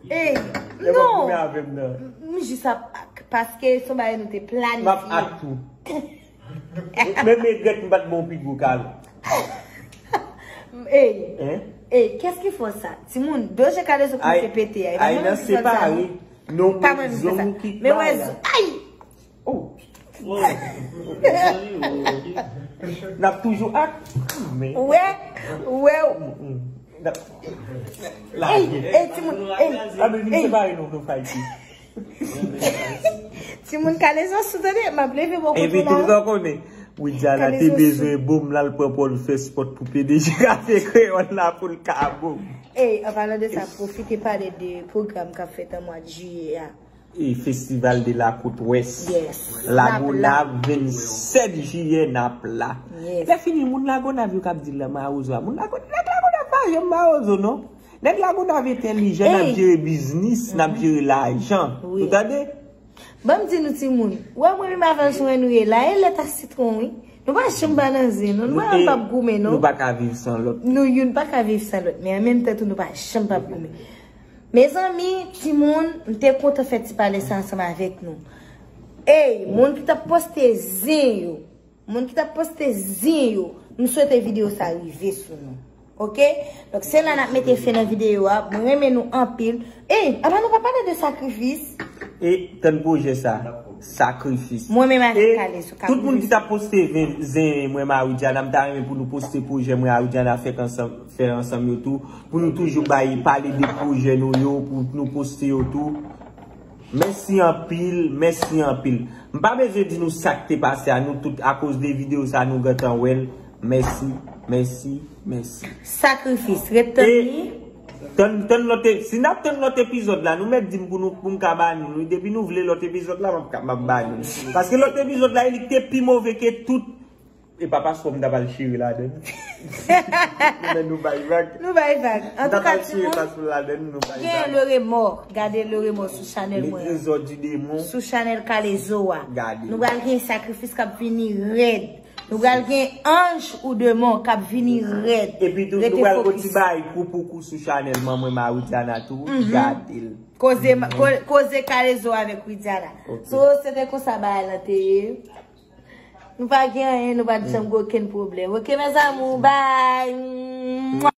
Ey, non. Lè w ap goumen avè m nan. M jis ap ak, paske se yon bagay nou te planifye. M ap ak tou. Men, men regrèt m pa t ba w pi gwo kalòt. Ey, ey, qu'est-ce qui fait ça? Timoun, Doja Kalezo kòmanse pete a. E pa mwen ki fè sa, non. Non, pa mwen ki fè sa. Men wè, ay! Oh. N ap toujou ak. Ou wè, ou wè. Ey, ey, timoun, ey, ey. Timoun Kalezo sou tande, m ap leve bò kote w la. Epi tou sa konnen, Widiana te bezwen bonm la, l pran pòl fè spòt pou P D G Café Créole la pou l ka bonm. Ey, an palan de sa, pwofite pale de pwogram k ap fèt an mwa jiyè a. E Festival de la Côte Ouest. Yes. Lagonav, vennsèt jiyè, n ap la. Yes. Lè fini, moun Lagonav yo k ap di l la mawozo a. Moun Lagonav, nèg Lagonav pa janm mawozo, non. Nèg Lagonav entèlijan, n ap jere biznis, n ap jere lajan. Wi. Ou tande? Ban m di nou timoun, ou wè mwen menm avè l sou en nou ye la, e lèt ak sitwon, wi. Nou pa janm pa nan zen, non. Nou pa janm p ap goumen, non. Nou pa ka viv san lòt. Nou youn pa ka viv san lòt, men an menm tan tou, nou pa janm p ap goumen. Mezanmi, timoun, m te kontan fè ti pale sa ansanm avèk nou. Ey, moun ki t ap poste zen yo, moun ki t ap poste zen yo, m swete videyo sa rive sou nou. Oke? Donk, se la n ap mete fen nan videyo a. Mwen renmen nou anpil. Ey, apa nou pa pale de sakrifis? E tann pwojè sa, sakrifis. Mwen menm avèk Kalezo k ap rive sou nou. E tout moun ki t ap poste zen, zen mwen, Marie Diana, m ta renmen pou nou poste pwojè mwen, Marie Diana, fèk ansanm. Fè ansanm yo tou, pou nou toujou bay, pale de pwojè nou yo, pou nou poste yo tou. Mèsi anpil, mèsi anpil. M pa bezwen di nou sa k te pase a, nou tout, akoz de videyo sa, nou gentan wè l. Mèsi, mèsi, mèsi. Sakrifis, ret tann li. E tann, tann lòt e-, si n ap tann lòt epizòd la, nou mèt di m pou nou, pou m ka ba nou, depi nou vle lòt epizòd la, m ap ka, m ap ba nou. Paske lòt epizòd la, li te pi move ke tout. E pa paspò m t ap al chire ladann. Men nou bay vag. Nou bay vag. Antouka, timoun, gen Le Remords. Gade Le Remords sou chanèl mwen an. Les Trésors du Démon. Sou chanèl Kalezo a. Gade. Nou pral gen sakrifis k ap vini rèd. Nou pral gen anj ou demon k ap vini rèd. Epi tou, nou pral gen ti bagay kou pou kou sou chanèl manman Marie Diana tou. Gade l. Koze, ko-, koze Kalezo avèk Widiana. Ok. So, se te konsa bagay lan te ye. Nou pa gen anyen, nou pa t janm gen okenn pwoblèm. Ok, mes amours, bye.